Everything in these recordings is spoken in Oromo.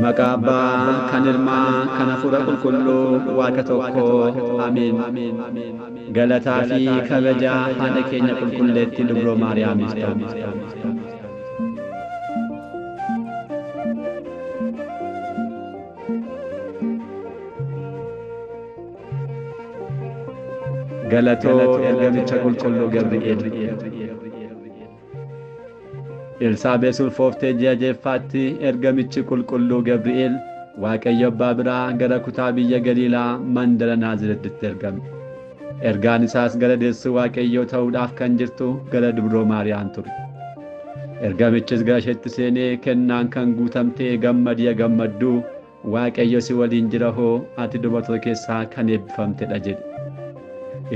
Maqaa Abbaa kan Ilmaa kan Hafuura Qulqulluu Waaqa tokko Ameen. Galataa fi kabajaa haadha keenya qulqulleettii Dubroo Maariyaamiif ta'u. Galatoo ergamicha qulqulluu Gabri'eel. Elsaabees ulfooftee ji'a jeeffaatti ergamichi qulqulluu Gabri'eel Waaqayyo Abbaa biraa gara kutaa biyya Galiilaa mandara Naazreetitti ergame. Ergaan isaas gara deessuu Waaqayyoo ta'uudhaaf kan jirtu gara Dubroo Maariyaam ture. Ergamichis gara isheetti seenee kennaan kan guutamtee gammadi gammadduu Waaqayyo si waliin jira hoo ati dubartoota keessaa kan eebbifamtedha jedhe.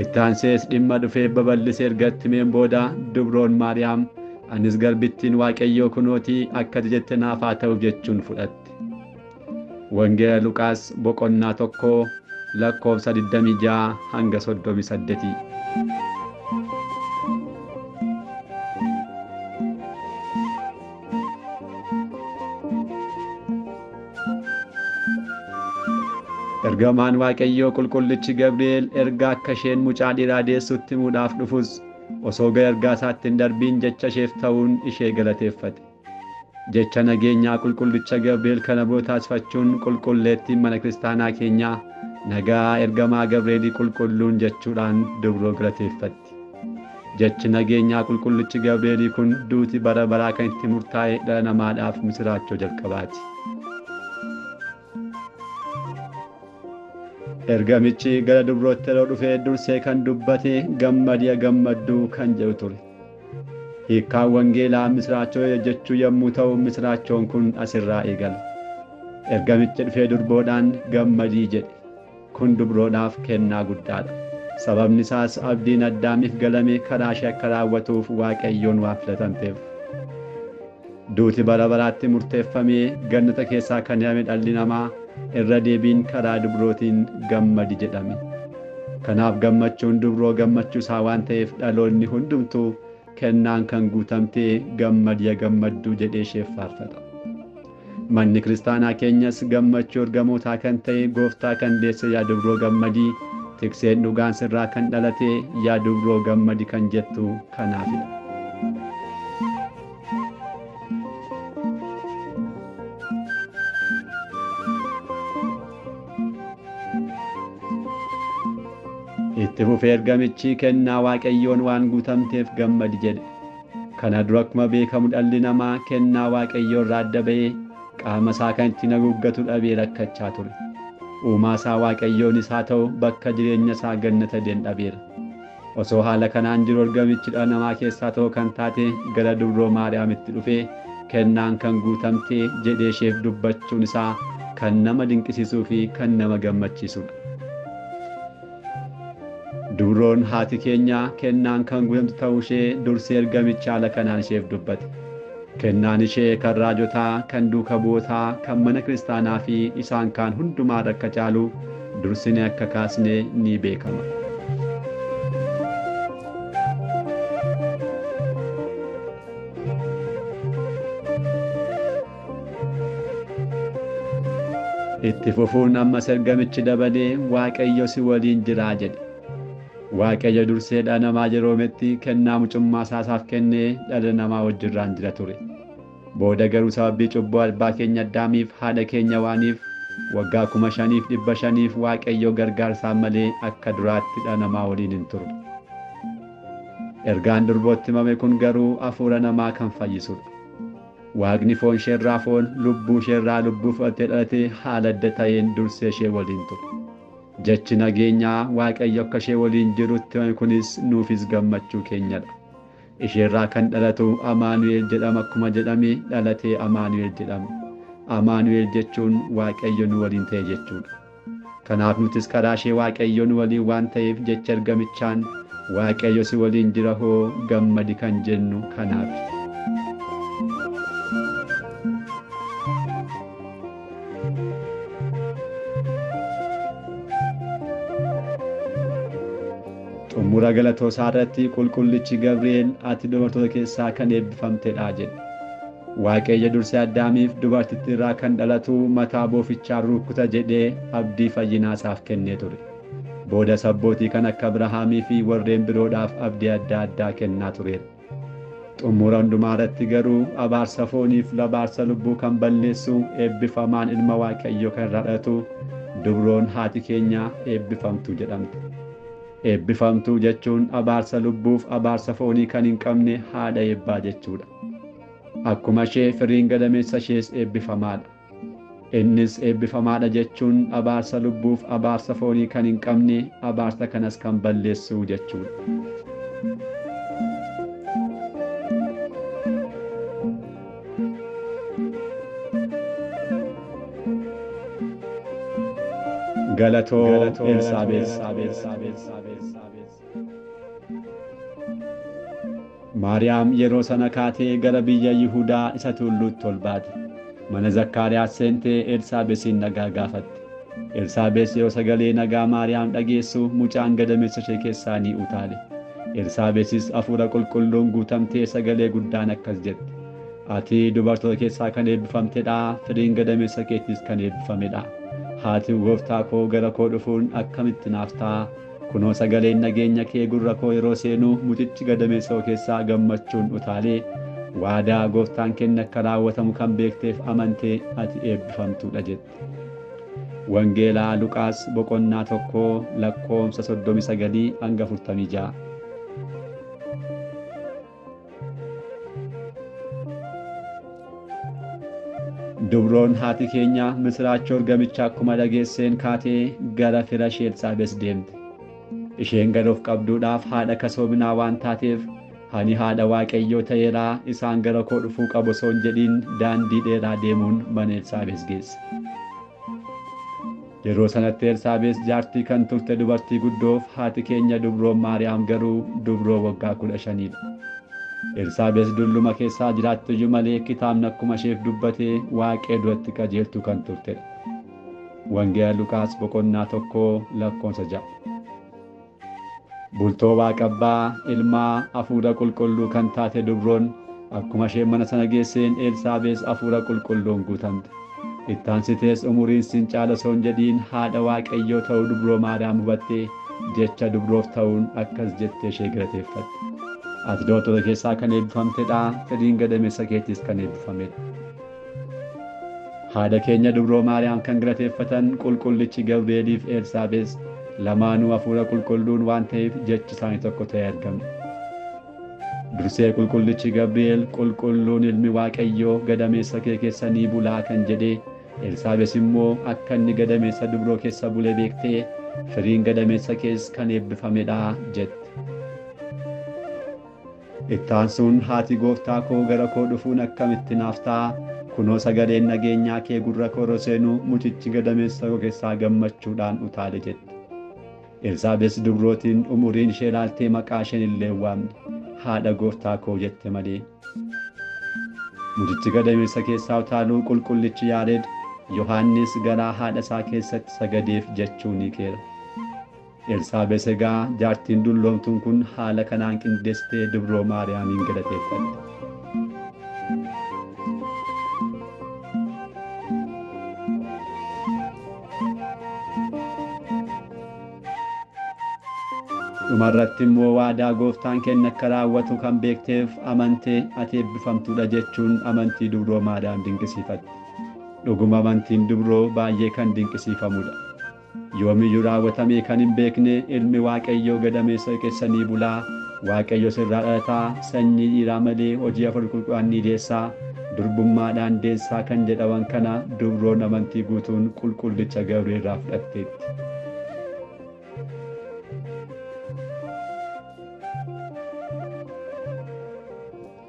Itti aansees dhimma dhufee babal'isee ergatti himeen booda Dubroon Maariyaam anis garbittiin Waaqayyoo kunootii akka ati jette naaf haa ta'uuf jechuun fudhatte. Wangeela Luqaas boqonnaa 1 lakkoofsa 26 hanga 38. Ergamaan Waaqayyoo qulqullichi Gabri'eel ergaa akka isheen mucaa dhiiraa deessutti himuudhaaf dhufus osoo gara ergaa isaatti hin darbiin jecha isheef ta'uun ishee galateeffate. Jecha nageenyaa qulqullicha Gabri'eel kana bira taasifachuun qulqulleettiin mana kiristaanaa keenyaa nagaa ergamaa Gabri'eelii qulqulluun jechuudhaan dubroo galateeffatti. Jechi nageenyaa qulqullichi Gabri'eelii kun duuti bara baraa kan itti murtaa'e dhala namaadhaaf misiraachoo jalqabaati. Ergamichi gara dubrootti yeroo dhufee dursee kan dubbate gammadi gammadduu kan jedhu ture. Hiikkaan wangeelaa misiraachoo jechuu yommuu ta'u misiraachoon kun asirraa eegala. Ergamichi dhufee durboodhaan gammadii jedhe. Kun dubroodhaaf kennaa guddaadha. Sababni isaas abdiin Addaamiif galame karaa ishee akka raawwatuuf Waaqayyoon waan filatamteef. Duuti bara baraatti murteeffamee gannata keessaa kan hirame dhalli namaa irra deebiin karaa dubrootiin gammadi jedhame. Kanaaf gammachuun dubroo gammachuu isaa waan ta'eef dhaloonni hundumtuu kennaan kan guutamtee gammadi gammadduu jedhee isheef faarfata. Manni kiristaanaa keenyas gammachuu ergamootaa kan ta'e gooftaa kan deesse yaa dubroo gammadii, tikseen dhugaan sirraa kan dhalate yaa dubroo gammadi kan jettu kanaafidha. Itti fufee ergamichi kennaa Waaqayyoon waan guutamteef gammadi jedhe. Kana dura akkuma beekamu dhalli namaa kennaa Waaqayyoo irraa adda ba'ee qaama isaa kan ittiin haguuggatu dhabee rakkachaa ture. Uumaa isaa Waaqayyoonis haa ta'u bakka jireenya isaa gannata Eden dhabeera. Osoo haala kanaan jiru ergamichi dhala namaa keessaa ta'u kan taate gara dubroo Maariyaamitti dhufee kennaan kan guutamtee jedhee isheef dubbachuun isaa kan nama dinqisiisuu fi kan nama gammachiisudha. Dubroon haati keenya kennaan kan guutamtu ta'uu ishee dursee ergamichi haala kanaan isheef dubbate. Kennaan ishee kan raajotaa, kan duuka bu'ootaa, kan mana kiristaanaa fi isaan kaan hundumaa akka caalu dursinee akka kaasne ni beekama. Itti fufuun ammas ergamichi dabalee Waaqayyo si waliin jiraa jedhe. Waaqayyo dursee dhala namaa yeroometti kennaa mucummaa isaaf kennee dhala namaa wajjirraan jira ture. Booda garuu sababii cubbuu abbaa keenya Addaamiif haadha keenya waaniif waggaa 5500 Waaqayyo gargaarsaan malee akka duraatti dhala namaa waliin hin turre. Ergaan durbootti himame kun garuu hafuura namaa kan fayyisudha. Waaqni foon isheerraa foon, lubbuu isheerraa lubbuu fudhatee dhalatee haala adda ta'een dursee ishee waliin ture. Jechi nageenyaa Waaqayyo akka ishee waliin jirutti himame kunis nuufis gammachuu keenyadha. Isheerraa kan dhalatu Amaanu'el jedhama akkuma jedhame dhalatee Amaanu'el jedhama. Amaanu'el jechuun Waaqayyo nu waliin ta'e jechuudha. Kanaaf nutis karaa ishee Waaqayyo nu waliin waan ta'eef jecha ergamichaan Waaqayyo si waliin jira hoo gammadi kan jennu kanaaf. Xumura galatoo isaa irratti qulqullichi Gabri'eel ati dubartoota keessaa kan eebbifamtedha jedhe. Waaqayyo dursee Addaamiif dubartittii irraa kan dhalatu mataa boofichaa rukuta jedhee abdii fayyinaa isaaf kennee ture. Booda abbootii kan akka Abrahaamii fi warreen biroodhaaf abdii adda addaa kennaa tureera. Xumura hundumaa irratti garuu abaarsa fooniif abaarsa lubbuu kan balleessu eebbifamaan ilma Waaqayyoo kan irraa dhalatu dubroon haati keenya eebbifamtuu jedhamte. Eebbifamtuu jechuun abaarsa lubbuuf abaarsa foonii kan hin qabne haadha eebbaa jechuudha. Akkuma ishee firiin gadameessa ishees eebbifamaadha. Innis eebbifamaadha jechuun abaarsa lubbuuf abaarsa foonii kan hin qabne abaarsa kanas kan balleessu jechuudha. Galatoo Elsaabees. Maariyaam yeroo sana kaatee gara biyya Yihudaa isa tulluutti ol baate. Mana Zakkaariyaas seentee Elsaabeesiin nagaa gaafatte. Elsaabees yeroo sagalee nagaa Maariyaam dhageessu mucaan gadameessa ishee keessaa ni utaale. Elsaabeesis hafuura qulqulluun guutamtee sagalee guddaan akkas jette. Ati dubartoota keessaa kan eebbifamtedha, firiin gadameessa keetiis kan eebbifamedha. Haati gooftaa koo gara koo dhufuun akkamitti naaf ta'a? Kunoo sagaleen nageenya kee gurra koo yeroo seenu mucichi gadameessa koo keessaa gammachuun utaalee waadaa gooftaan kenne akka raawwatamu kan beekteef amantee ati eebbifamtuudha jette. Wangeelaa Luqaas boqonnaa 1 lakkoofsa 39 hanga 46. Dubroon haati keenya misiraachoo ergamichaa akkuma dhageesseen kaatee gara fira ishee Elsaabees deemte. Isheen gad of qabduudhaaf haadha kasoominaa waan taateef ani haadha Waaqayyoo ta'eeraa isaan gara koo dhufuu qabu osoo hin jedhiin daandii dheeraa deemuun mana Elsaabees geesse. Yeroo sanatti Elsaabees jaartii kan turte dubartii guddoof haati keenya dubroon Maariyaam garuu dubroo waggaa 15dha. Elsaabees dulluma keessaa jiraattu iyyuu malee kitaabni akkuma isheef dubbatee Waaqee duratti qajeeltuu kan turtedha. Wangeela Luqaas boqonnaa 1 lakkoofsa 6. Bultoo Waaqabbaa ilmaa hafuura qulqulluu kan taate dubroon akkuma isheen mana sana geesseen Elsaabees hafuura qulqulluun guutamte. Ittaansitees umuriin sin caala osoo hin jedhiin haadha Waaqayyoo ta'uu dubroo Maariyaam hubattee jecha dubroof ta'uun akkas jettee ishee galateeffatte. Ati dubartoota keessaa kan eebbifamtedha, firiin gadameessa keetiis kan eebbifamedha. Haadha keenya dubroo Maariyaam kan galateeffatan qulqullichi Gabri'eeliif Elsaabees lamaanuu hafuura qulqulluun waan ta'eef jechi isaanii tokko ta'ee argame. Dursee qulqullichi Gabri'eel qulqulluun ilmi Waaqayyoo gadameessa kee keessa ni bulaa kan jedhee Elsaabees immoo akka inni gadameessa dubroo keessa bule beektee firiin gadameessa kees kan eebbifamedha jette. Ittaansuun haati gooftaa koo gara koo dhufuun akkamitti naaf ta'a? Kunoo sagaleen nageenyaa kee gurra koo yeroo seenu mucichi gadameessa koo keessaa gammachuudhaan utaale jette. Elsaabees dubrootiin umuriin ishee ilaaltee maqaa isheen illee hin waamne haadha gooftaa koo jette malee. Mucichi gadameessa keessaa utaaluu qulqullichi Yaared Yohaannis garaa haadha isaa keessatti sagadeef jechuu ni keera. Elsaabees egaa jaartiin dulloomtuun kun haala kanaan qindeessitee dubroo Maariyaamiin galateeffatte. Dhumarratti immoo waadaa gooftaan kenne akka raawwatu kan beekteef amantee ati eebbifamtuudha jechuun amantii dubroo Maariyaam dinqisiifatte. Dhuguma amantiin dubroo baay'ee kan dinqisiifamudha. Yoomiyyuu raawwatamee kan hin beekne ilmi Waaqayyoo gadameessa keessa ni bulaa, Waaqayyo sirraa dhalataa, sanyii dhiiraa malee hojii hafuura qulqulluun ni deessaa, durbummaadhaan deessaa kan jedhaman kana dubroon amantii guutuun qulqullicha Gabri'eel irraa fudhatteetti.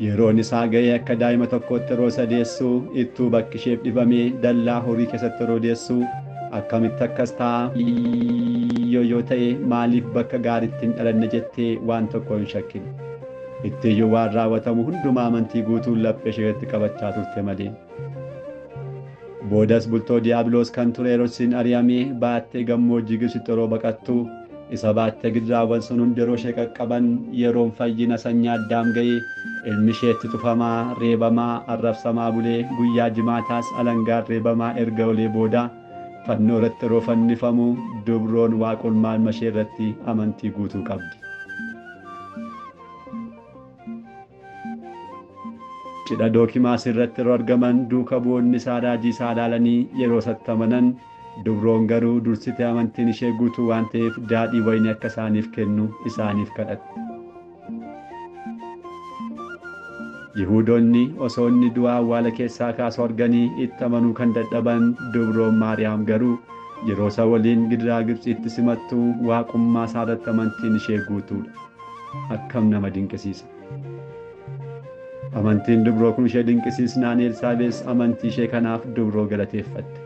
Yeroon isaa ga'ee akka daa'ima tokkootti yeroo isa deessu ittuu bakki isheef dhibamee dallaa horii keessatti yeroo deessu akkamitti akkas ta'a yoo ta'e maaliif bakka gaariitti hin dhalanne jettee waan tokko hin shakkine. Ittiyyuu waan raawwatamu hundumaa amantii guutuun laphee isheetti qabachaa turte malee. Boodas bultoo Diiyaabiloos kan ture Heroodisiin ari'amee baattee gammoojjii Gibxitti yeroo baqattu Isa baattee gidiraawwan sun hundi yeroo ishee qaqqaban yeroon fayyina sanyii Addaam ga'ee ilmi isheetti tufamaa, reebamaa, arrabsamaa bulee guyyaa jimaataas alangaan reebamaa erga olee booda fannoo irratti yeroo fannifamu dubroon waaqummaa ilma ishee irratti amantii guutuu qabdi. Cidha Dookimaas irratti yeroo argaman duuka bu'oonni isaa raajii isaa ilaalanii yeroo isatti amanan dubroon garuu dursitee amantiin ishee guutuu waan ta'eef daadhii wayinii akka isaaniif kennu isaaniif kadhatte. Yihuudoonni osoo inni du'aa awwaala keessaa kaasu arganii itti amanuu kan dadhaban dubroon Maariyaam garuu yeroo isa waliin gidiraa Gibxiitti simattu waaqummaa isaa irratti amantiin ishee guutuudha. Akkam nama dinqisiisa! Amantiin dubroo kun ishee dinqisiisnaan Elsaabees amantii ishee kanaaf dubroo galateeffatte.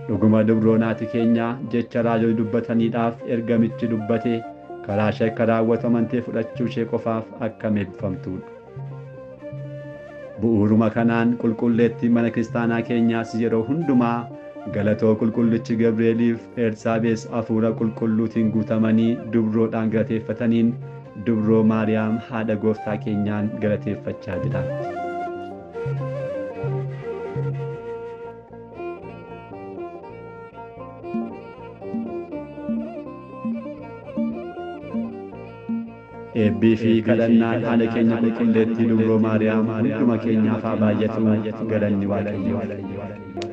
Dhuguma dubroon haati keenyaa jecha raajonni dubbataniidhaaf ergamichi dubbate karaa ishee akka raawwatu amantee fudhachuu ishee qofaaf akkam eebbifamtuudha. Bu'uuruma kanaan qulqulleettiin mana kiristaanaa keenyaas yeroo hundumaa galatoo qulqullichi Gabri'eeliif Elsaabees hafuura qulqulluutiin guutamanii dubroodhaan galateeffataniin dubroo Maariyaam haadha gooftaa keenyaan galateeffachaa jiraatti. Eebbii fi kadhannaan haadha keenya qulqulleettii dubroo Maariyaam hunduma keenyaaf haa baay'atu galanni Waaqayyoof.